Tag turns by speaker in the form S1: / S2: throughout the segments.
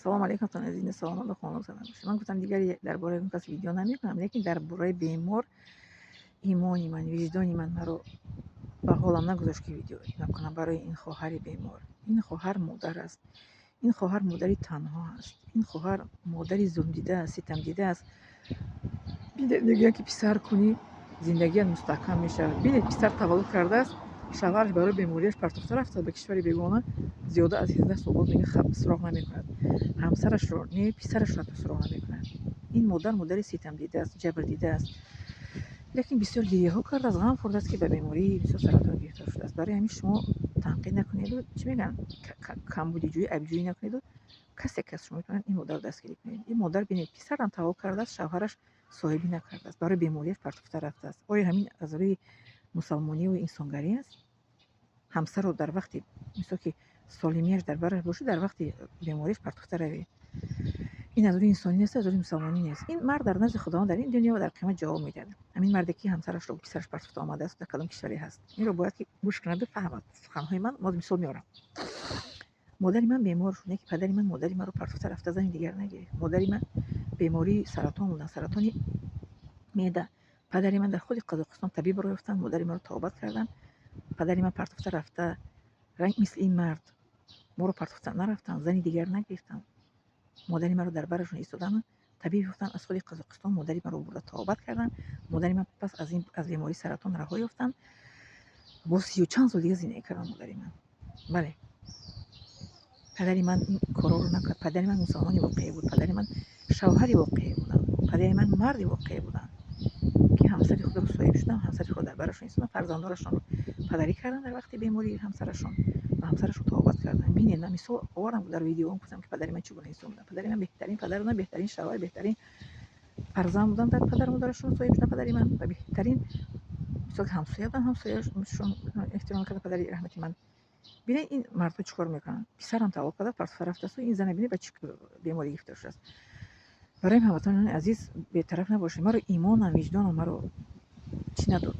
S1: Салому алейкум, тон азиз, саломат ва хонум салом бошед. Ман гуфтам, дигар дар бораи он кас видео намекунам, лекин дар бораи бемор имони ман, виҷдони ман маро ба ҳолам нагузошт, ки видео накунам барои ин хоҳари бемор. Ин хоҳар модар аст, ин хоҳар модари танҳо аст, ин хоҳар модари зулмдида аст, ситамдида аст. Бинед, мегӯянд, ки писар кунӣ, зиндагият мустаҳкам мешавад. Бинед, писар таваллуд кардааст, шавҳараш барои бемориаш партофта рафтааст ба кишвари бегона. Зиёда аз 17 сол боз мега, суроғ намекунад ҳамсарашро, не, писарашро ҳатто суроғ намекунад. Ин модар модари ситамдида аст, ҷабрдида аст, лекин бисёр гирияҳо кардааст, ғам хӯрдааст, ки ба бемории бисёр саратон гирифтор шудааст. Барои ҳамин шумо танқид накунеду, чӣ мегӯянд, камбудиҷӯӣ, айбҷӯӣ накунеду. Касе ки аз шумо метавонад, ин модарро дастгирӣ кунед. Ин модар, бинед, писарам таваллуд кардааст, шавҳараш соҳибӣ накардааст, барои бемориаш партофта рафтааст. Оё ҳамин аз рӯи мусалмониву инсонгарӣ аст? Ҳамсарро дар вақти, мисол, ки солимиаш дар бараш бошад, дар вақти бемориаш партофта равед, ин аз рӯи инсонӣ нест, аз рӯи мусалмонӣ нест. Ин мард дар назди Худованд дар ин дунё ва дар қиёмат ҷавоб медиҳад. Ҳамин марде, ки ҳамсарашро, писараш партофта омадааст, дар кадом кишваре ҳаст, инро бояд ки гӯш кунаду фаҳмад суханҳои ман. Боз мисол меорам: модари ман бемор шуд, не ки падари ман модари маро партофта рафта, зани дигар нагирифт. Модари ман бемории саратон буданд, саратони меъда. Падари ман дар худи Қазоқистон табибро ёфтанд, модари маро табобат карданд. Падари ман партофта рафта, ранг мисли ин мард моро партофта нарафтанд, зани дигар нагирифтанд. Модари маро дар барашон истодану табиб ёфтанд аз худи Қазоқистон, модари маро бурда табобат карданд. Модари ман пас аз ин аз бемории саратон раҳо ёфтанд, боз 30 чанд сол дигар зиндагӣ карданд модари ман. Бале, падари ман ин корҳоро накард. Падари ман мусалмони воқеӣ буд, падари ман шавҳари воқеӣ буданд, падари ман марди воқеӣ буданд, ки ҳамсари худро соҳиб шуданд, ҳамсари худро дар барашон истоданд, фарзандонашонро падарӣ карданд дар вақти бемории ҳамсарашон ва ҳамсарашро табобат карданд. Бинед, ман мисол овардам дар видеоам, гуфтам, ки падари ман чӣ гуна инсон буданд. Падари ман беҳтарин падар буданд, беҳтарин шавҳар, беҳтарин фарзанд буданд. Дар падару модарашон соҳиб шуданд падари ман ва беҳтарин, мисол, ҳамсоя буданд, ҳамсояшон эҳтиром мекарданд падари раҳмати ман. Бинед, ин мардҳо чӣ кор мекунанд? Писарам таваллуд карда, партофта рафтааст. Ин зана, бинед, ба чӣ беморӣ гирифтор шудааст. Барои ҳамватанони азиз, бетараф набошед. Маро имонам, виҷдонам маро чӣ надод,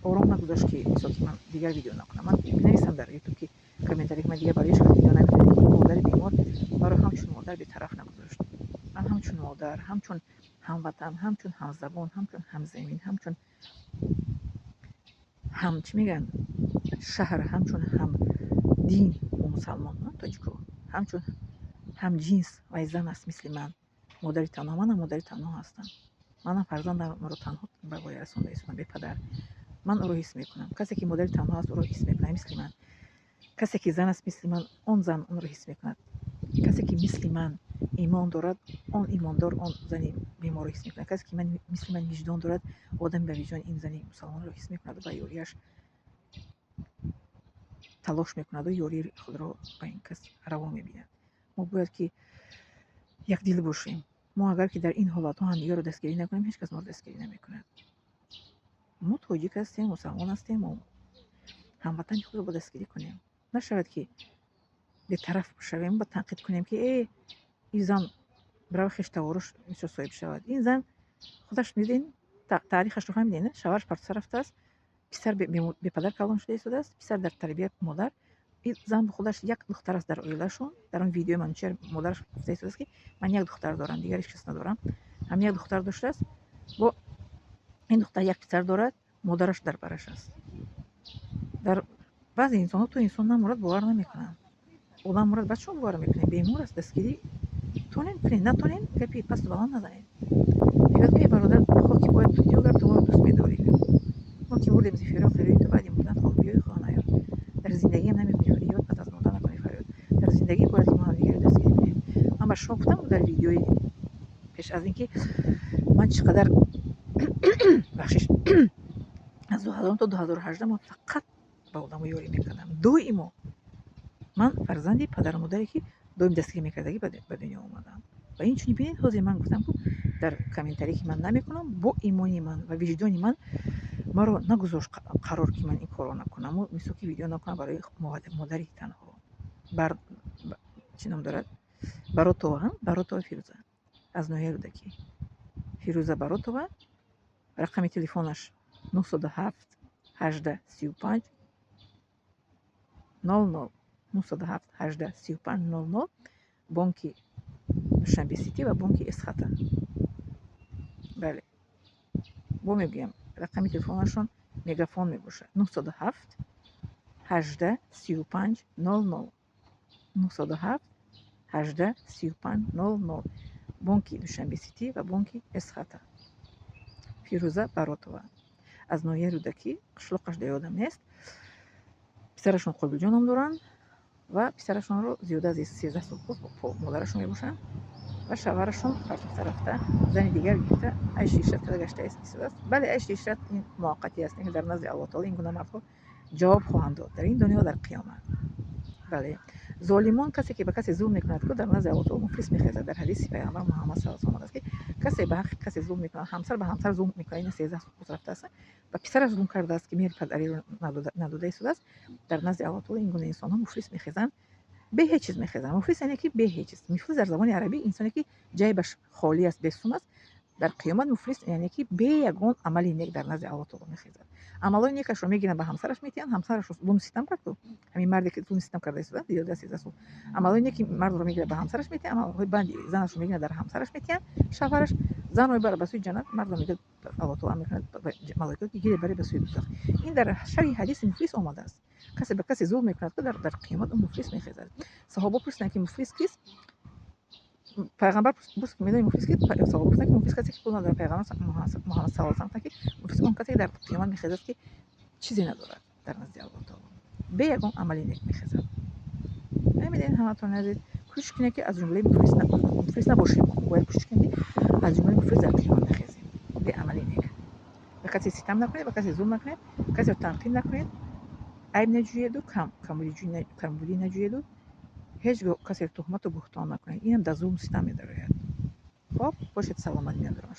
S1: ором нагузошт, ки, мисол, ки ман дигар видео накунам. Ман нависам дар Ютуб, ки комментарие, ки ман дигар барои ҳеҷ кас видео намекунам. Ин модари бемор маро ҳамчун модар бетараф нагузошт. Ман ҳамчун модар, ҳамчун ҳамватан, ҳамчун ҳамзабон, ҳамчун ҳамзамин, ҳамчун ҳам, чӣ мегӯянд, шаҳр, ҳамчун ҳамдин, мусалмон, тоҷико, ҳамчун ҳамҷинс, вай зан аст, мисли ман модари танҳо, манам модари танҳо ҳастам. Манам фарзандамро танҳо ба воя расонда истодам, бепадар. Ман ӯро ҳис мекунам. Касе ки модари танҳо аст, ӯро ҳис мекунад, мисли ман. Касе ки зан аст, мисли ман, он зан онро ҳис мекунад. Касе ки мисли ман имон дорад, он имондор он зани беморро ҳис мекунад. Касе ки мисли ман виҷдон дорад, одами ба виҷдон ин зани мусалмонро ҳис мекунаду ба ёрияш талош мекунаду ёрии худро ба ин кас раво мебинад. Мо бояд ки якдил бошем. Мо агар ки дар ин ҳолатҳо ҳамдигарро дастгирӣ накунем, ҳеҷ кас моро дастгирӣ намекунад. Мо тоҷик ҳастем, мусалмон ҳастем, мо ҳамватани худро бо дастгирӣ кунем. Нашавад, ки бетараф шавем ба танқид кунем, ки э, ин зан бирава хештаворош, мисол, соҳиб шавад. Ин зан худаш медонед, таърихашро фаҳмидед, не? Шавҳараш партофта рафтааст, писар бепадар калон шуда истодааст, писар дар тарбияти модар. Ин зан худаш як духтар аст дар оилашон. Дар он видеои Манучер модараш гуфта истодааст, ки ман як духтар дорам, дигар ҳеҷ кас надорам. Ҳам як духтар доштааст, бо ин духтар як писар дорад, модараш дар бараш аст. Дар баъзе инсонҳо то инсон намурад, бовар намекунанд. Одам мурад, баъд шумо бовар мекунед. Бемор аст, дастгирӣ тонен кунед, натонен, гапи пасту баланд назанед. Мегӯяд ки, бародар, хоки бояд ту гар ту моро дӯст медорӣ, мо ки мурдем зи фироқи рӯи ту, баъди мурдан хоҳ биёй, хоҳ наёй. Дар зиндагиам намекунӣ фарёд, пас аз мурдан накунӣ фарёд. Дар зиндагӣ бояд ки мо ҳамдигарро дастгирӣ кунем. Ман ба шумо гуфтам дар видеои пеш аз ин, ки ман чӣ қадар, бахшиш, аз 2000 то 2018 ман фақат ба одамо ёрӣ мекардам доимо. Ман фарзанди падару модаре, ки доим дастгирӣ мекардагӣ, ба дунё омадам. Ва инчунин, бинед, ҳозир ман гуфтам ку дар комментарие, ки ман намекунам. Бо имони ман ва виҷдони ман маро нагузошт қарор, ки ман ин корро накунам, мисол, ки видео накунам барои модари танҳо. Бар чӣ ном дорад, Баротова, Баротова Фирӯза аз ноҳияи Рӯдакӣ. Фирӯза Баротова, рақами телефонаш 907 18 35 00, 907 18 35 00. Бонки Душанбе Сити ва бонки Эсхата. Бале, бо мегӯям, рақами телефонашон Мегафон мебошад: 907 18 35 00, 907 18 35 00. Бонки Душанбе Сити ва бонки Эсхата. Фирӯза Баротова аз ноҳияи Рӯдакӣ, қишлоқаш дар ёдам нест. Писарашон Қобилҷон ном доранд ва писарашонро зиёда аз 13 сол боз модарашон мебошанд ва шавҳарашон партофта рафта, зани дигар гирифта, айшу ишрат карда гашта истодааст. Бале, айшу ишрат ин муваққатӣ аст, дар назди Аллоҳ таоло ин гуна мардҳо ҷавоб хоҳанд дод дар ин дунё, дар қиёмат. Бале, золимон, касе ки ба касе зулм мекунад ку, дар назди Аллоҳ таоло муфлис мехезад. Дар ҳадиси пайғамбар Муҳаммад саллаллоҳу алайҳи омадааст, ки касе ба ҳаққи касе зулм мекунад, ҳамсар ба ҳамсар зулм мекунад, ина 13 сол боз рафтааст, ба писараш зулм кардааст, ки меҳри падариро надода истодааст, дар назди Аллоҳ таоло ин гуна инсонҳо муфлис мехезанд, бе ҳеҷ чиз мехезанд. Муфлис яъне ки бе ҳеҷ чиз. Муфлис дар забони арабӣ инсоне ки ҷайбаш холӣ аст, бесум аст. Дар қиёмат муфлис яъне ки бе ягон амали нек дар назди Аллоҳ таоло мехезад. Амалҳои некашро мегиранд, ба ҳамсараш метиҳанд. Ҳамсарашро зулм ситам кард, ҳамин марде ки зулм ситам карда истода зиёда аз 13 сол, амалҳои неки мардро мегирад, ба ҳамсараш метиҳанд, амалҳои банди занашро мегирад, дар ҳамсараш метиҳанд. Шавҳараш занро мебарад ба сӯи ҷаннат, мардро мегӯяд, Аллоҳ таоло амр мекунад малоика, ки гиред, баред ба сӯи дӯзах. Ин дар шарҳи ҳадиси муфлис омадааст. Касе ба касе зулм мекунад, ки дар қиёмат ӯ муфлис мехезад. Саҳобо пурсиданд, ки муфлис кист? Пайғамбар пурсид, медони, муфлис кист? Саҳоба гуфтанд, ки муфлис касе ки пул надорад. Пайғамбар Муҳаммад саллаллоҳу алайҳи васаллам, ки муфлис он касе ки дар қиёмат мехезад, ки чизе надорад дар назди Аллоҳ таоло, бе ягон амали нек мехезад. Намедонед, ҳаматон азиз, кӯшиш кунед, ки аз ҷумлаи муфлис набошем. Мо бояд кӯшиш кунем, ки аз ҷумлаи муфлис дар қиёмат нахезем бе амали нек. Ба касе ситам накунед, ба касе зулм накунед, касеро танқид накунед, айб наҷӯеду камбудӣ наҷӯеду ҳеҷ гоҳ касеро туҳмату буҳтон накунед. Инам дар зулму ситам медарояд. Хоб, бошед саломат, миннатдорам.